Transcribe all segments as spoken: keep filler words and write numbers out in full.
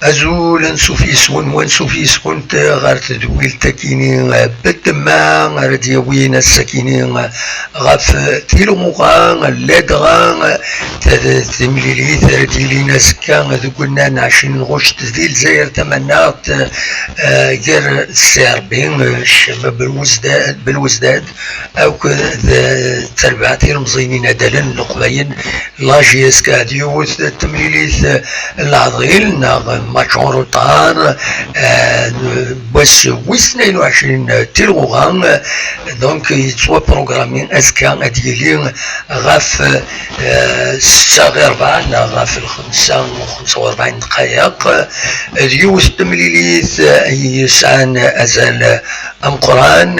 Azul, ansuf yes-wen, wansuf yes-went ɣer tedwilt-akini, eh, Betma, ara d-yawin ass-akini, eh, ɣef tilɣuɣa, ladɣa, eh, t-, timlilit ara d-yilin azekka deg unnar n ɛecrin n ɣuct di Lezzayer tamaneɣt, eh, gar Serbi, eh, Ccbab Belwezda-, Belwezdad, akked, eh, terbaɛt ilemẓiyen inadalen n Leqbayel, la J S K, d yiwet n temlilit, eh, n leɛḍil neɣ match en retard, eh, n wass wis tnayen u ɛecrin tilɣuɣa, eh, donc yettwaprogrami azekka ad yili ɣef, eh, ssetta ɣir rebɛa neɣ ɣef lxemsa u xemsa u rebɛin dqayeq. D yiwet n temlilit, eh, yesɛan azal ameqqran,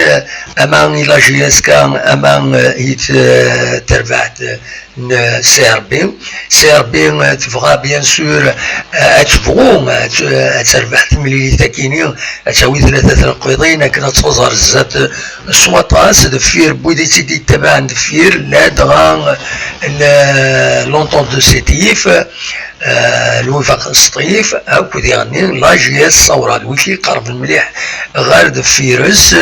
ama i la J S K, ama, eh, i t-, terbaɛt n C R B. C R B, eh, tebɣa, bien sûr, eh, ad tebɣu, eh, ad t-, ad terbeḥ temlilit-akini, ad tawi tlata tneqqiḍin akken ad txuẓ ɣer zdat, eh, s waṭas, deffir n wid i tt-id-yettabaɛen deffir, ladɣa, eh, l'Entente de Sétif, eh, Lwifaq n Sṭif, akked diɣenni la J S Ṣawra, d wid i iqerben mliḥ ɣer deffir-s.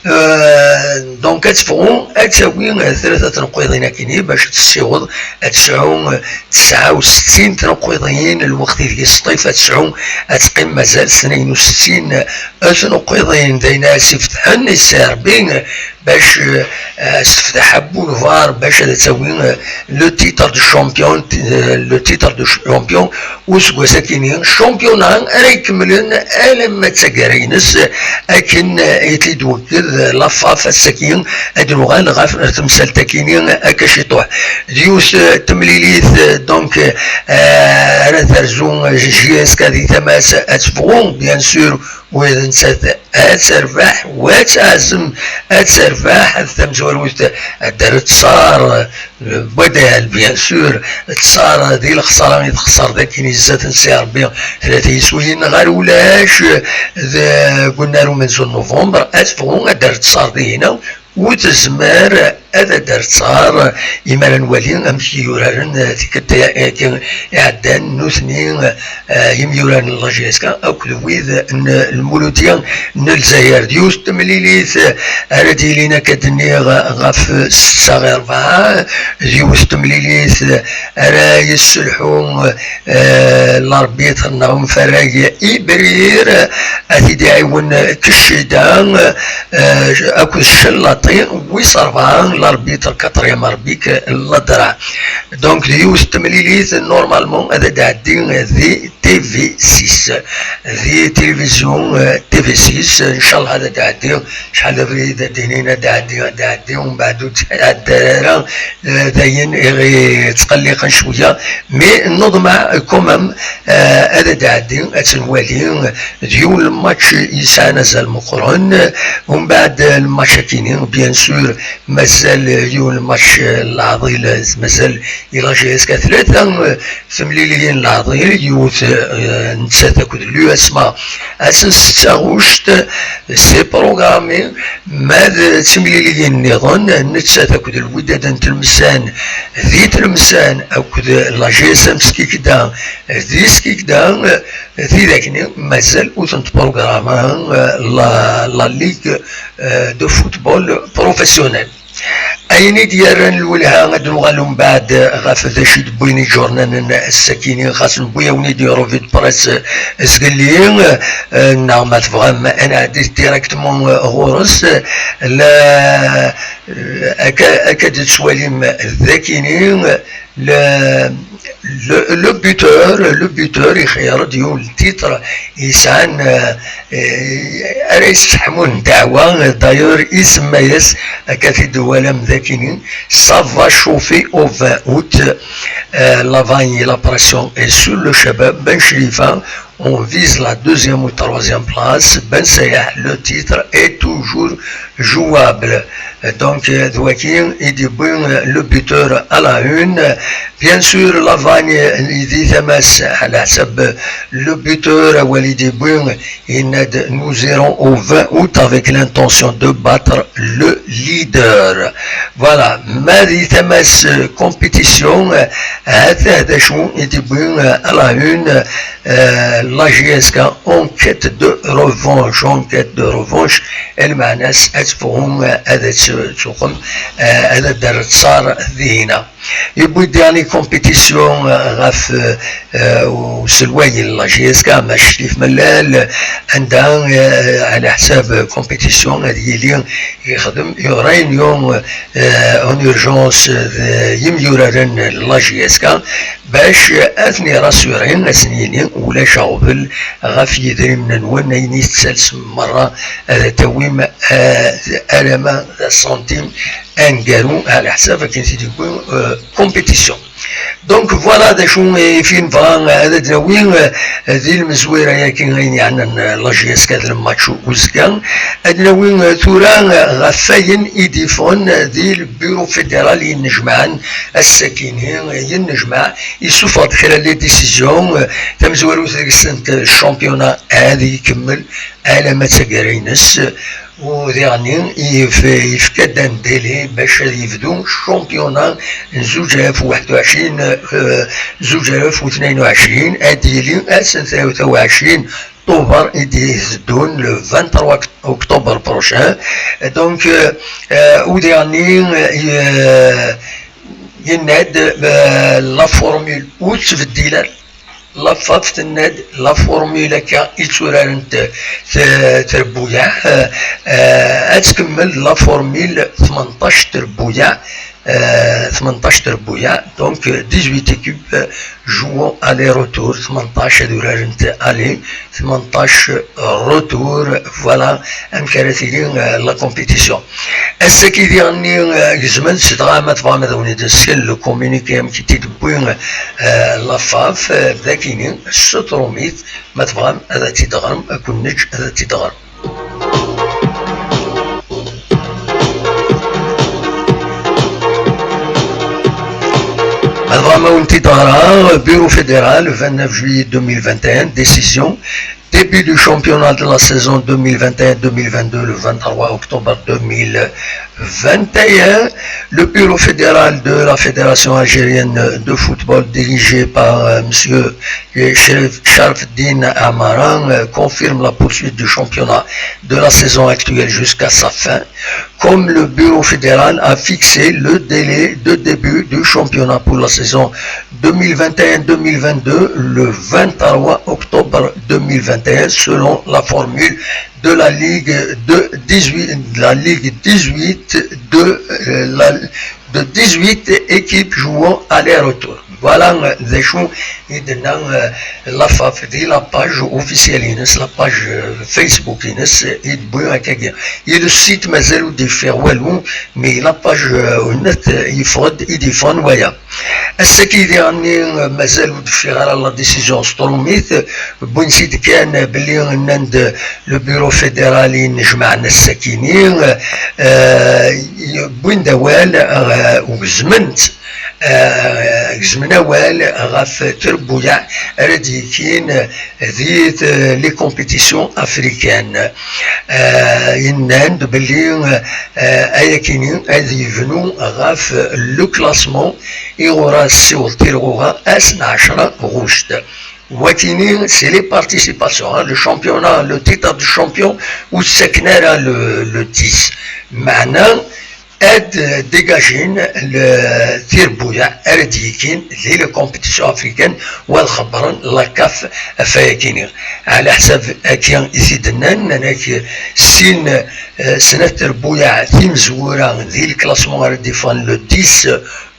Eh, donc ad tebɣu ad tawi, eh, tlata tneqqiḍin akini bac ad tessiweḍ ad tesɛu, eh, tesɛa u settin tneqqiḍin, lweqt ideg i Sṭif ad tesɛu ad teqqim mazal tnayen u settin tneqqiḍin. D ayen ara s-ifetḥen i C R B, eh, bac, eh, s-tefteḥ boulevard bac ad tawi, eh, le titre de champion, eh, le titre de champion useggas-akini, championnat ara ikemmlen alamma d taggara-ines, akken, eh, i t-id-twekked la FAF ass-agi. Ad nuɣal ɣef temsalt-akini akka ciṭuḥ. D yiwet, eh, temlilit, eh, donc, eh, ara terzu J S K di tama-s, ad tebɣu, bien sûr, ula d nettat ad terbeḥ, wa ad teɛzem ad terbeḥ. Tamezwarut ad d-terr ttṣar, eh, Badal, bien sûr, ttṣar di lexṣara i texṣer dagi i zdat n C R B, tlata yiswiyen ɣer ulac, eh, deg unnar umenzu n november, ad tebɣu ad d-terr ttṣar dihina, u tezmer ad d-terr ttṣar imi ara nwali amek i uraren, eh, tikkelt, eh, iɛeddan nutni, eh, yimyuraren n la J S K akked wid n Lmuludya n Lezzayer. D yiwet temlilit, eh, ara d-yilin akka d-nniɣ ɣef ssetta ɣer rebɛa, d yiwet temlilit, eh, ara yesselḥu, eh, l'arbitre neɣ umfarag Ibrir, eh, ad t-id-iɛiwen Kecida, eh, akked Cellaṭi, wis rebɛa, l'arbitre quatrième arbitre, Ladra. Donc, d yiwet temlilit, normalement, ad d-tɛeddi di T V six, di télévision, eh, T V six, ncallah ad d-tɛeddi, acḥal d abrid ad d-inin ad d-tɛeddi, ad d-tɛeddi, umbeɛd ur d-tɛeddi ara, eh, d ayen i ɣ-ittqelliqen cwiya, mais nneḍmeɛ quand même, eh, ad d-tɛeddi, ad tt-nwali, d yiwen n match yesɛan azal meqqren, umbeɛd n match-akini, bien sûr, mazal yiwen n match, eh, n leɛḍil, mazal i la J S K tlata, eh, temliliyin n leɛḍil, yiwet, eh, nettat akked l'U S M A ass n ssetta ɣuct, c'est programmé, ma d timliliyin nniḍen, nettat akked Lwidad n Tlemsan di Tlemsan, akked la G S M Skikda di Skikda, eh, tidak-nni mazal ur tent-programma, eh, la, la Ligue, eh, de football professionnel. Ayen i d-yerran lwelha, ad nuɣal umbeɛd ɣef d acu i d-wwin iǧurnanen ass-akini, xas newwi-awen-id revue de presse zgelli, eh, neɣ ma tebɣam ad nɛeddi directement ɣur-s, la, akka, akka d-tettwalim dakini, le, le, le buteur, le buteur ixeyyer-d yiwen n titre yesɛan, eh, eh, ara yesseḥmun ddeɛwa, d'ailleurs isemma-yas, akka t-id-twalam dakini, ça va chauffer au vingt août, eh, la vague, la pression est sur le Chabab Ben Chlifa, on vise la deuxième ou troisième place, Ben Sayah, le titre est toujours jouable. Donc, euh, d wagi i d-yewwi, euh, le buteur à la une. Bien sûr, la vague, euh, di tama-s, ɛla ḥsab, euh, le buteur, awal i d-yewwi, yenna-d, nous irons au vingt août avec l'intention de battre le leader. Voilà, ma di tama-s, euh, compétition, euh, hata d acu i d-yewwi, euh, à la une, euh, La J S K en quête de revanche, en quête de revanche, lmeɛna-s ad tebɣu, eh, ad tuqem, eh, ad d-terr ttṣar dihina. Yewwi-d yeɛni compétition, eh, ɣef, eh, eh, uselway n la J S K, Mac Tif Mellal, anda, eh, ɛla ḥsab compétition ad yili yexdem une réunion, eh, en urgence d yimyuraren n la J S K, bac ad ten-irassurin, ad sen-yini ulac aɣbel ɣef yidrimen-nwen, ayen i tettalsem merra ad tawim, eh, alamma d asantim aneggaru, ɛla ḥsab akken i t-id-yewwi, eh, compétition. Donc voilà d acu i fi nebɣa ad d-nawi, eh, di lmezwira-agi ayen yeɛnan, eh, la J S K d lmatch uzekka. Ad nawi, eh, tura, eh, ɣef wayen i d-iffɣen, eh, di lbiru fédéral yennejmaɛen ass-agi-ni, eh, yennejmaɛ, yessufeɣ-d kra les décisions, eh, tamezwarut deg-sent, eh, championnat ad ikemmel alamma d taggara-ines, u diɣenni yef-, yefka-d un délai bac ad yebdu championnat n zuǧ alaf u waḥed u ɛecrin, eh, zuǧ alaf u tnayen u ɛecrin, ad yili ass n tlata u ɛecrin Tubeṛ i d-iteddun, le vingt-trois octobre prochain. Donc, euh, euh, u diɣenni, euh, yenna-d, euh, la formule ur tettbeddil ara. La FAF tenna-d la formule akka i tturarent t-, trebbuyaɛ, euh, euh, ad tkemmel la formule tmenṭac trebbuyaɛ, euh, tmenṭac trebbuyaɛ, donc, euh, dix-huit équipes, euh, jouant aller-retour, tmenṭac ad urarent aller, tmenṭac retour, voilà amek ara tili, euh, la compétition. Ass-agi diɣenni, euh, gezmen-tt, dɣa ma tebɣam ad awen-id-nessken le communiqué amek i t-id-tewwi, euh, la FAF, euh, d akini, s trumit, ma tebɣam ad t-id-teɣrem, ad ken-neǧǧ ad t-id-teɣrem. Ma tebɣam ad awen-t-id-ɣreɣ, bureau fédéral, vingt-neuf juillet deux mille vingt et un, décision, début du championnat de la saison deux mille vingt et un deux mille vingt-deux, le vingt-trois octobre deux mille vingt et un. Le bureau fédéral de la Fédération algérienne de football, dirigé par, euh, monsieur Sharif-, Sharfeddine Amara, euh, confirme la poursuite du championnat de la saison actuelle jusqu'à sa fin, comme le bureau fédéral a fixé le délai de début du championnat pour la saison deux mille vingt et un deux mille vingt-deux, le vingt-trois octobre deux mille vingt et un, selon la formule de la Ligue de dix-huit, la Ligue dix-huit de, euh, la, de dix-huit équipes jouant aller-retour. Voilà, euh, d acu i d-tenna, euh, la FAF di la page officielle-ines, la page, euh, Facebook-ines, i d-tewwi akkagi. I le site mazal ur d-yeffiɣ walu, mais la page, euh, net, euh, yeffeɣ-d, i d-yeffɣen waya. Ass-agi diɣenni, euh, mazal ur d-teffiɣ ara la décision s trumit, euh, wwin-tt-id kan, euh, belli nnan-d, euh, le bureau fédéral yennejmaɛen ass-akini, euh, euh, wwin-d awal, euh, ugezmen-tt, euh, gezmen awal ɣef trebbuyaɛ ara d-yekkin, euh, di, euh, les compétitions africaines. Euh, yennan-d belli, euh, euh, ayakini ad yebnu ɣef le classement i ɣur-as siweḍ tirɣuɣa ass n ɛecra ɣuct. Wakini, c'est les participations, hein, le championnat, le titre de champion, ur ttaken ara le, le dix. Meɛna, ad dégagin le tirbuyaɛ ara d-yekkin di la compétition africaine, wa ad xebbren la CAF ɣef wayakini. Ɛla ḥsab akka i t-id-nnan, nnan-ak sin, eh, snat terbuyaɛ timezwura di le classement ara d-iffɣen le dix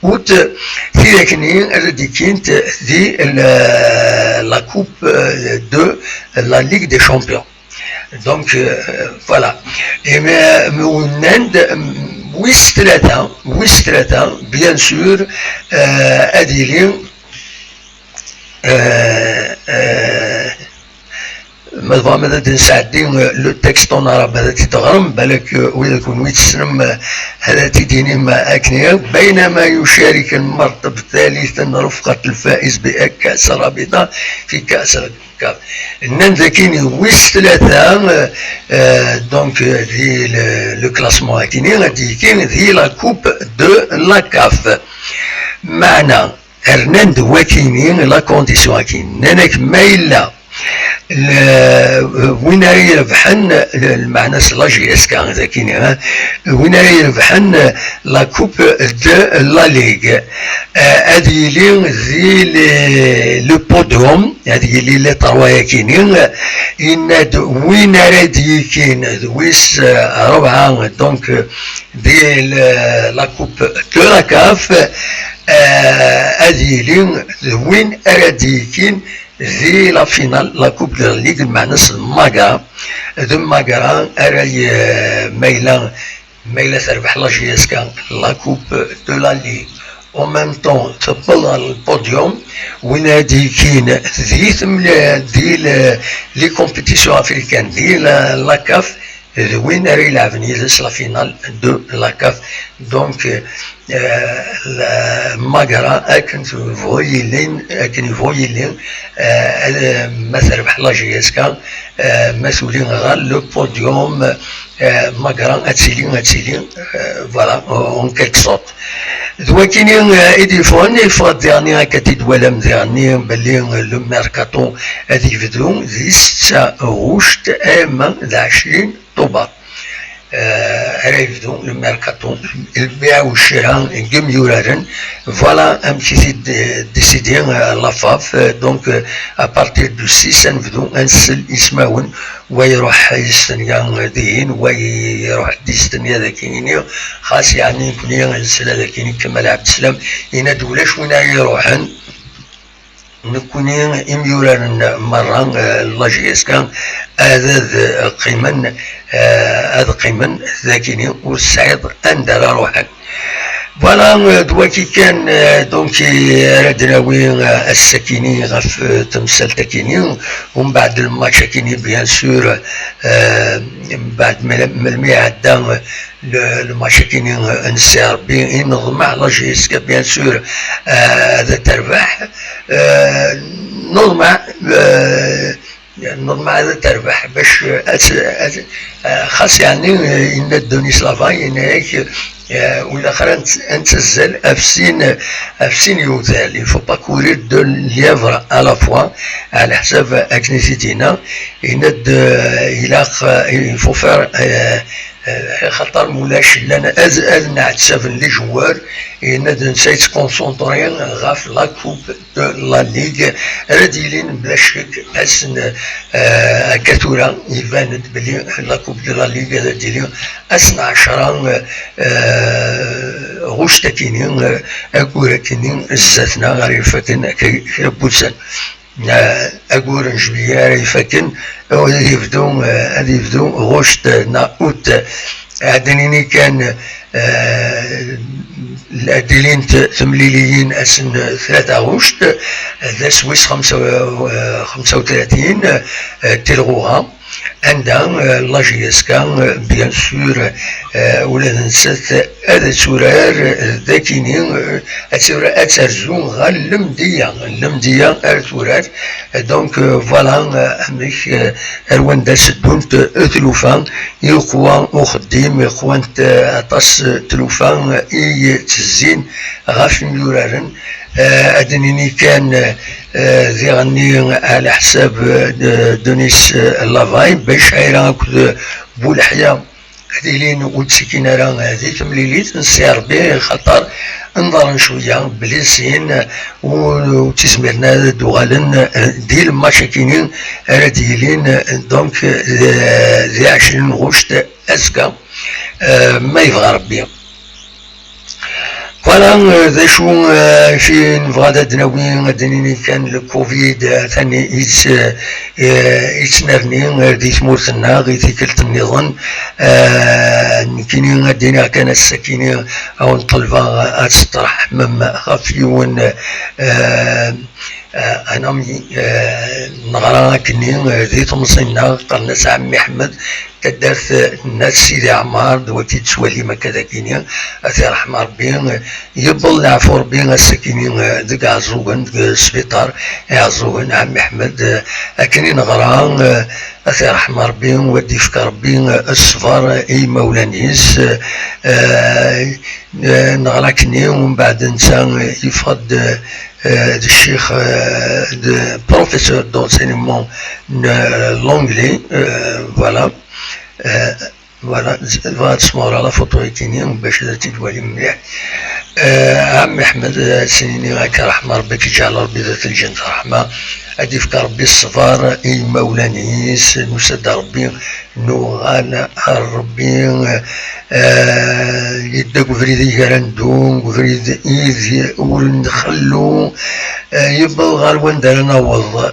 août, tidakni ara d-ikkint di la, la coupe, eh, de la Ligue des Champions. Donc, euh, voilà. Et mais, mais en Inde, wis tlata, wis tlata, bien sûr, euh, ad yili, euh, euh, ma tebɣam ad d-nesɛeddi, euh, le texte en arabe, ad t-id-teɣrem, balak, euh, wid kunwi tessnem, euh, ad t-id-inim akken. بينما يشارك المرتبة الثالثة رفقة الفائز بكأس الرابطة في كأس Nnan dakin wis tlata, euh, euh, donc, euh, di le, le classement akini, ad d-yekkin di la coupe de la CAF. Meɛna, rnan-d wakini la condition akini. Nnan-ak ma yella Le- win ara irebḥen, le- lmeɛna-s la J S K dagini, hein, win ara irebḥen la Coupe de la Ligue, euh, ad yili di le- le podium, ad yili les trois-yakini, yenna-d win ara d-yikin d wis, euh, rebɛa, donc, euh, di le- la Coupe de la CAF, euh, ad yili d win ara d-yikin di la finale la Coupe de la Ligue, lmeɛna-s d Magra, d Magra ara y- ma yella, ma yella terbeḥ la J S K la Coupe de la Ligue, en même temps tewweḍ ɣer le podium, win ara d-yikin di temla- di le- les compétitions africaines, di la, la CAF, d win ara ilɛeben yid-s la finale de la CAF. Donc, euh, la Magra, akken tebɣu yili, akken yebɣu yili, euh, ma terbeḥ la J S K, euh, ma tuli ɣer le podium, euh, Magra ad tili, ad tili, euh, voilà, en quelque sorte. D wakini, euh, i d-yeffɣen, yeffeɣ-d diɣni, akka t-id-twalam diɣni, belli, euh, le mercato ad yebdu di setta ɣuct, ama d ɛecrin Tubeṛ. Euh, ara yebdu le mercato, lbiɛ u ccira n yimyuraren. Voilà amek i t-id-, décidé, euh, la FAF. Euh, donc, euh, à partir du six, ad nebdu ad nsel ismawen, wa iruḥ yestenya dihin, wa iruḥ-d yestenya dagini. Xas yeɛni nekni nesla dagini Kamal Ɛebdeslam, yenna-d ulac win ara iruḥen. Nekni imyuraren merra, euh, la J S K ad, ad qqimen, euh, ad qqimen dagini, ur tesɛiḍ anda ara ruḥen. Voilà, euh, d waki kan, euh, donc, i ara d-nawi, euh, ass-akini ɣef, euh, temsalt-akini, umbeɛd lmatch-akini, bien sûr, euh, mbeɛd mel- melmi iɛedda, euh, le, le match-akini, euh, n C R B, i neḍmeɛ la J S K, bien sûr, euh, ad terbeḥ. Euh, neḍmeɛ, euh, neḍmeɛ ad terbeḥ bac, euh, ad, ad, euh, xas yeɛni, euh, yenna-d Denis Lavay, yenna-yak, euh, ur ilaq ara ad nett- ad nettazzal ɣef sin, ɣef sin yiwtal. Il faut pas courir deux lièvres à la fois, ɛla ḥsab akken i t-id-yenna. Yenna-d, euh, ilaq, euh, il faut faire, euh, Eh, axaṭer mulac llan ad, ad nɛettaben les joueurs, yenna-d netta yettkonsenṭri ɣef la Coupe de la Ligue, ara d-yilin bla ccek ass n, eh, akka tura, iban-d belli la Coupe de la Ligue ara d-tili ass n ɛecra, eh, ɣuct akini, eh, ayyur akini zdat-neɣ ara ifaken akka kra n wussan. Eh, ayyur n juillet ara ifaken, eh, ad yebdu, eh, ad yebdu ɣuct neɣ août. Ad d-nini kan, eh, ad d-ilint temliliyin ass n tlata ɣuct, d ass wis xemsa, eh, xemsa u tlatin, eh, tilɣuɣa. Anda, eh, la J S K, eh, bien sûr, eh, ula d nettat ad turar, eh, dagini, eh, ad turar, ad terzu ɣer lemdiya, lemdiya ar turar. Eh, donc, eh, voilà, eh, amek, eh, ar wanda teddunt, eh, tlufa, yeqwa uxeddim, qwant, eh, aṭas, eh, tlufa, eh, i tezzin ɣef yimyuraren. Eh, ad d-nini kan, eh, diɣenni ɛla ḥsab, eh, d-, Denis, eh, Lavay, Ben Caïra akked, eh, Bouleḥya, ad ilin ur ttekkin ara, eh, di temlilit n C R B, xaṭer nḍerren cwiya, blessin, eh, ur, ur ttizmiren ara ad d-uɣalen, eh, di lmatch-akini ara d-yilin, eh, donc, eh, di ɛecrin ɣuct azekka, eh, ma yebɣa Rebbi. Voilà, euh, d acu, euh, acu i nebɣa ad d-nawi, ad d-nini kan le covid, euh, atan yettnerni, euh, di tmurt-nneɣ, i tikkelt nniḍen. Euh, nekkini ad d-iniɣ kan ass-akini, ad wen-ṭelbeɣ, euh, ad testṛeḥmem ɣef yiwen, euh, euh, un ami, euh, neɣra akkenni, euh, di temẓi-nneɣ, qqaren-as Ɛemmi Ḥmed, taddart n At Sidi Ɛmar, d wagi d-tettwalim akka dagini, ad t-iṛḥem Ṛebbi, yewweḍ leɛfu Ṛebbi ass-akini, eh, deg Iɛeẓẓugen, deg sbiṭar Iɛeẓẓugen, Ɛemmi Ḥmed, eh, akken i neɣra, eh, ad t-iṛḥem Ṛebbi, u ad d-ifk Ṛebbi, eh, ṣṣber i yimawlan-is, eh, eh, neɣra akkenni, umbeɛd netta, eh, yeffeɣ-d, eh, euh, de Cheikh, euh, de professeur d'enseignement, euh, l'anglais, euh, voilà. Euh, voilà, bɣiɣ ad smeɣreɣ la photo-agi-nni bac ad tt-id-twalim mliḥ. Euh, ɛemmi Ḥmed, euh, ad s-nini akka, ṛeḥma Ṛebbi, ad k-iǧɛel Ṛebbi d at lǧennet ṛeḥma, ad d-ifk Ṛebbi ṣṣber i yimawlan-is, nusa-d Ṛebbi, nuɣal ar Ṛebbi, euh, yedda deg ubrid i gar ad neddu, deg ubrid i d ur nxellu, euh, yewweḍ ɣer wanda ara naweḍ.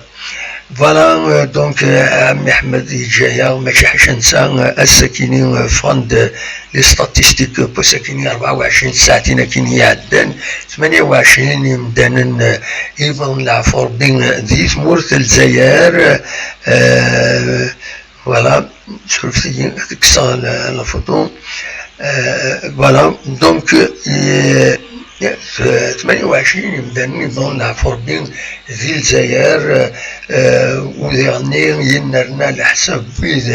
Voilà, euh, donc, euh, ɛemmi Ḥmed yeǧǧa-yaɣ, mačči ḥaca netta, euh, ass-akini, euh, ffɣen-d, euh, les statistiques, euh, n wass-akini, rebɛa u ɛecrin tsaɛtin akini iɛeddan, tmanya u ɛecrin imdanen, euh, i yewwḍen leɛfu Ṛebbi, euh, di tmurt n Lezzayer, euh, voilà, surfet-iyi, ad kkseɣ la, la photo. Euh, voilà, donc, euh, tmanya u ɛecrin imdanen i yewwḍen leɛfu Ṛebbi di Lezzayer, euh, u diɣenni yennerna leḥsab n wid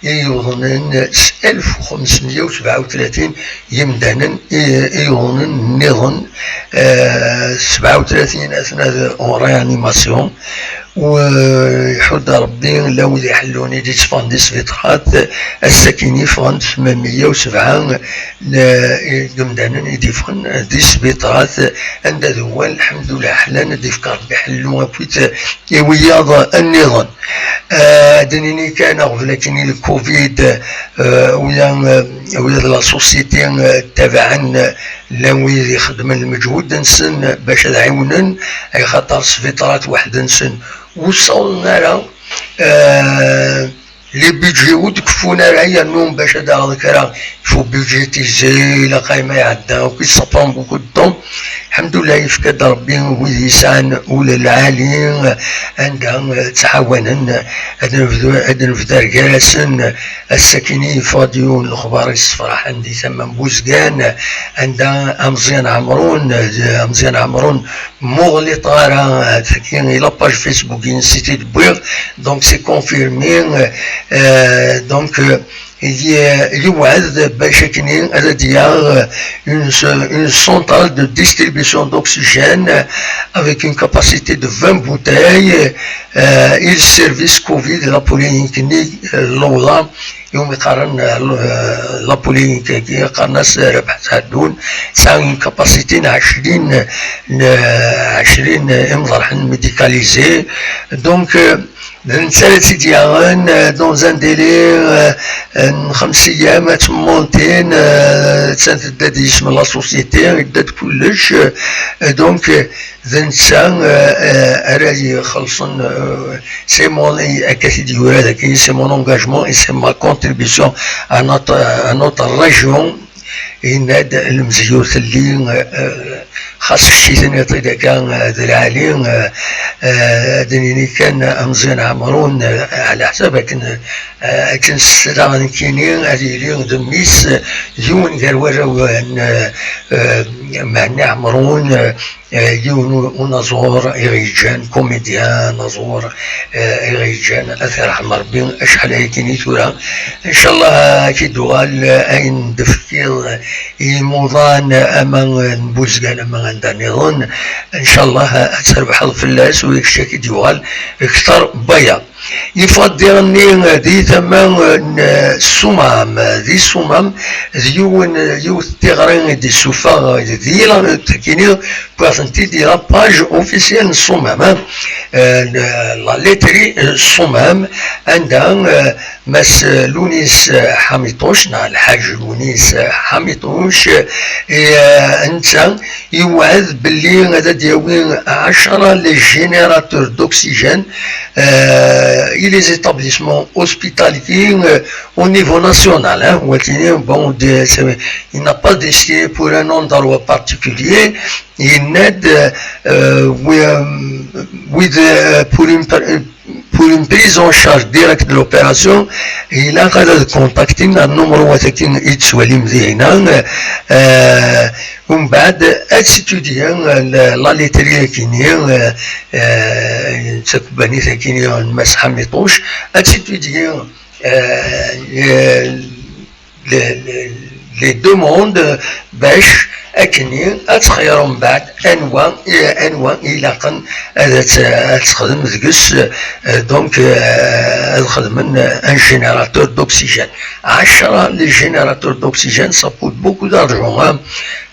i yuḍnen s alef u xemsemya u sebɛa u tlatin yimdanen i, i yuḍnen nniḍen, euh, sebɛa u tlatin atna en réanimation. U, euh, iḥudd Ṛebbi la wid iḥellun i d-itteffɣen di sbiṭarat, ass-akini ffɣen-d tmanmya u sebɛa n, n yimdanen i d-iffɣen di sbiṭarat, anda d wwan, lḥemdullah, ḥlan ad d-ifk Ṛebbi ḥellu akkit i wiyaḍ nniḍen. Euh, ad d-nini kan aɣbel akini le covid, euh, ula, euh, ula d la société, euh, tabaɛen, euh, llan wid ixeddmen lmeǧhud-nsen bac ad ɛiwnen, axaṭer sbiṭarat weḥd-nsen ur ssawḍen ara, euh, les budgets ur d-keffun ara, yernu bac ad d-aɣeḍ kra, il faut budgétiser, ilaq ay ma iɛedda akk, ça prend beaucoup de temps. Lḥemdullah, yefka-d Ṛebbi wid yesɛan ul lɛali, anda, euh, ttɛawanen, ad nebdu, ad nebder gar-asen. Ass-akini yeffeɣ-d yiwen lexbar yessefraḥen di tama n Buzgan, anda Ameẓyan Ɛemrun, euh, Ameẓyan Ɛemrun muɣliṭ ara, euh, tagi i la page Facebook-ines i t-id-wwiɣ, donc c'est confirmé, euh, euh, donc, euh, y-, yewɛed bac akini ad d-yaɣ, euh, une, une centrale de distribution d'oxygène, euh, avec une capacité de vingt bouteilles, euh, i le service covid la polyclinique, euh, Lawḍa, iwumi qqaren, euh, la polyclinique-agi, qqaren-as Rabeḥ Saɛdun, tesɛa une capacité n ɛecrin, n ɛecrin imḍerḥen médicalisés. Donc, euh, d netta ara tt-id-yaɣen, euh, dans un délai, euh, n xems ayyam ad tmontin, euh, attan tedda-d yisem n la société, yedda-d kullec, euh, donc, euh, d netta, euh, euh, ara ixellṣen, euh, c'est mon, akka t-id-yura dagi, c'est mon engagement et c'est ma contribution à notre, à notre région. Yenna-d lemzeyyu telli, euh, xas kečč-iten iṭil akka, euh, d lɛali, euh, euh, ad d-nini kan Ameẓyan Ɛemrun, euh, ɛla ḥsab akken, euh, akken ssneɣ nekkini ad yili d mmi-s, euh, yiwen gar warraw n, euh, euh, Mhenni Ɛemrun, euh, euh, yiwen u-, unaẓur i ɣ-yeǧǧan, comédien, anaẓur, euh, i ɣ-yeǧǧan, ad t-yerḥem Ṛebbi, acḥal ayagi i tura. Ncallah ad k-id-uɣal, euh, ayen d-tefkiḍ i yimuḍan, ama n Buzgan, ama anda nniḍen. Ncallah ad trebḥeḍ fell-as, u kečč ad k-id-yuɣal kter n waya. Yeffeɣ-d diɣenni di tama n Sumam. Di Sumam, d yiwen, yiwet n tiɣri i d-issufeɣ di la, kini, wwiɣ-tent-id di la page officielle n Sumam, hein. Euh, la laiterie, euh, Sumam, anda, euh, Mass Lunis Ḥamituc, neɣ Lḥaǧ Lunis Ḥamituc, et, euh, netta yewɛed belli ad d-yawi ɛecra les générateurs d'oxygène, euh, i les établissements hospitaliers, euh, au niveau national, hein, watini, bon, de, c'est, il n'a pas décidé pour un endroit particulier, yenna-d, euh, wi-, euh, with, euh, pour une per-, pour une prise en charge directe de l'opération, ilaq ad contactin ar numéro wataki i tettwalim dinna, euh, umbeɛd ad titudyi, euh, la, la laiterie-agi-nni, euh, euh, d takebbanit-agi-nni n Mass Ḥamituc, ad titudyi, euh, euh, les, les, les demandes bac Akkenni ad texyar umbeɛd anwa, anwa i ilaqen ad, ad texdem deg-s, eh, donc, eh, ad xedmen, eh, un générateur d'oxygène. Ɛecra les générateurs d'oxygène, ça coûte beaucoup d'argent, hein.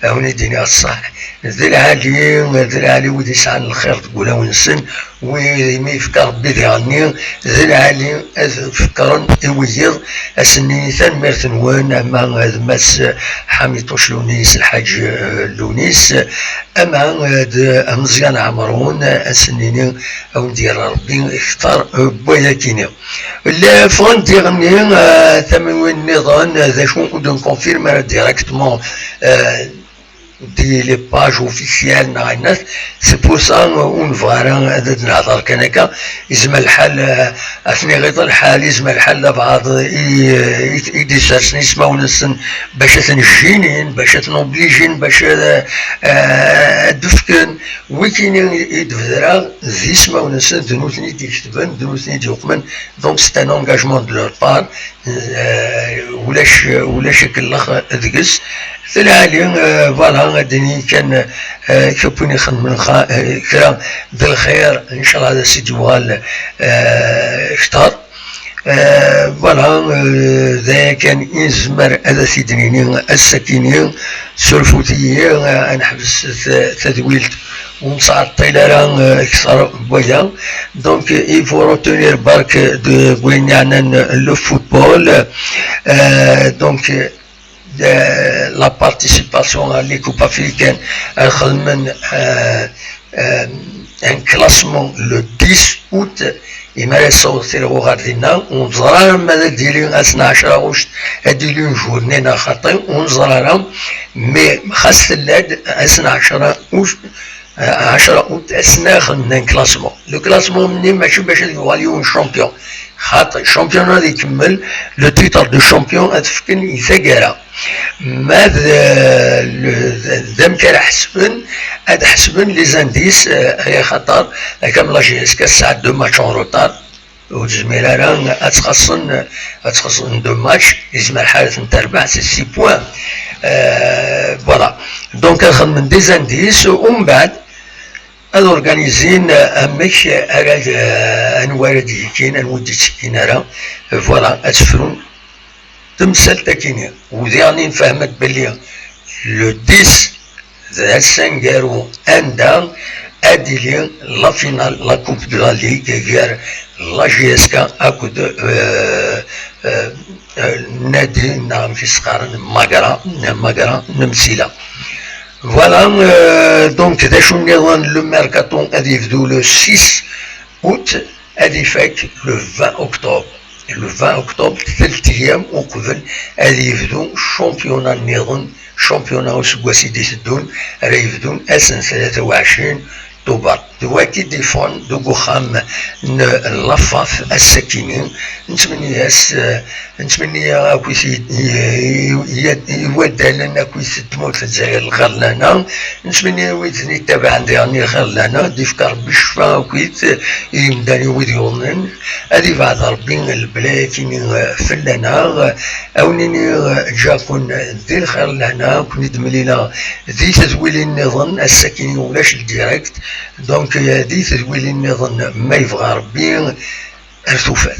Ad wen-id-iniɣ ṣṣeḥ, d lɛali, d lɛali wid yesɛan lxir deg wulawen-nsen, wid imi yefka Rebbi diɣenni d lɛali ad fekkren i wiyiḍ, ass-nni tanemmirt-nwen, ama d Mass Ḥamituc Lunis, Lḥaǧ, eh, Lunis, ama d Ameẓyan Ɛemrun, ass-nni ad wen-d-yerr Rebbi kter, eh, n wayakini. La ffɣen diɣenni, eh, tamiwin nniḍen, eh, d acu ur d-nkonfirm ara directement, eh, di les pages officielles neɣ ayen, c'est pour ça, euh, ur nebɣa ara ad d-nehḍer kan akka. Yezmer lḥal, euh, ad ten-iɣiḍ lḥal, yezmer lḥal d abɛaḍ i, i, i d-isersen ismawen-nsen bac ad ten-jjinin, bac ad ten-oblijin, bac ad, euh, ad d-fken. Wikini i d-bedreɣ d ismawen-nsen, d nutni i d-iketben, d nutni i d-yuqmen. Donc c'est un engagement de leur part. Eh, ulac, ulac akellex deg-s. Lɛali, eh, voilà, ad d-nini kan, eh, kra n win ixedmen xa-, eh, kra d lxir, ncallah ad as-id-yuɣal, eh, kter. Eh, voilà, eh, d aya kan i nezmer ad t-id-nini ass-akini. Surfut-iyi, eh, ad neḥbes ta-, tadwilt ur nettɛeṭṭil ara, eh, kter n waya. Donc, il faut retenir bark de wayen yeɛnan le football. Euh, donc, euh, la participation à les coupes africaines, ad xedmen, euh, euh, un classement le dix août, imi ara yessaweḍ Tirɣu ɣer dinna, ur neẓri ara ma ad d-yili ass n ɛecra ɣuct, ad d-yili une journée neɣ xaṭi, ur neẓri ara, mais xas tella-d ass n ɛecra ɣuct, ɛecra août, ass-nni ad xedmen classement. Le classement-nni mačči bac ad yuɣal yiwen champion. Xaṭi, championnat ad ikemmel, le titre de champion ad t-fken i taggara. Ma d, le, d, d amek ara ḥesben, ad ḥesben les indices, eh, ay axaṭer, akka am la J S K tesɛa deux matchs en retard. Ur tezmir ara ad txaṣṣen, ad txaṣṣen deux matchs, yezmer lḥal ad ten-terbeḥ, c'est six points. Euh, voilà. Donc, ad xedmen des indices, umbeɛd ad organizin amek ara, anwa ara d-yekkin, anwa ur d-yettekkin ara. Voilà, ad sefrun temsalt-akini. Udiɣ-nni nfehmet belli le dix d ass aneggaru anda ad d-tili la finale, la Coupe de la Ligue, gar la J S K akked, euh, euh, euh, nadi neɣ amek i s-qqaren, Magra, Magra n Msila. Voilà, euh, donc d acu nniḍen, le mercato ad yebdu le six août, ad ifak le vingt octobre. Le vingt octobre, tlata ayyam uqbel ad yebdu championnat nniḍen, championnat useggas i d-iteddun, ara yebdun ass n tlata u ɛecrin Tubeṛ. D wagi d-iffɣen deg uxxam n Lafaf ass-akini. Nettmenni-as, eh, nettmenni akkit i, i, i, i waddalen akkit tmurt n Lezzayer lxir lana. Nettmenni i wid ten-ittabaɛen diɣen lxir lana, ad d-ifk Rebbi ccfa akkit i yimdanen wid yuḍnen. Ad ibɛed Rebbi lebla-yakini, eh, fell-aneɣ. Ad wen-iniɣ, eh, ǧǧiɣ-ken di lxir lana, ad ken-id-mlileɣ di tedwilin nniḍen. Ass-akini ulac le direct, donc, eh, di tedwilin nniḍen ma yebɣa Rebbi. Ar tufat.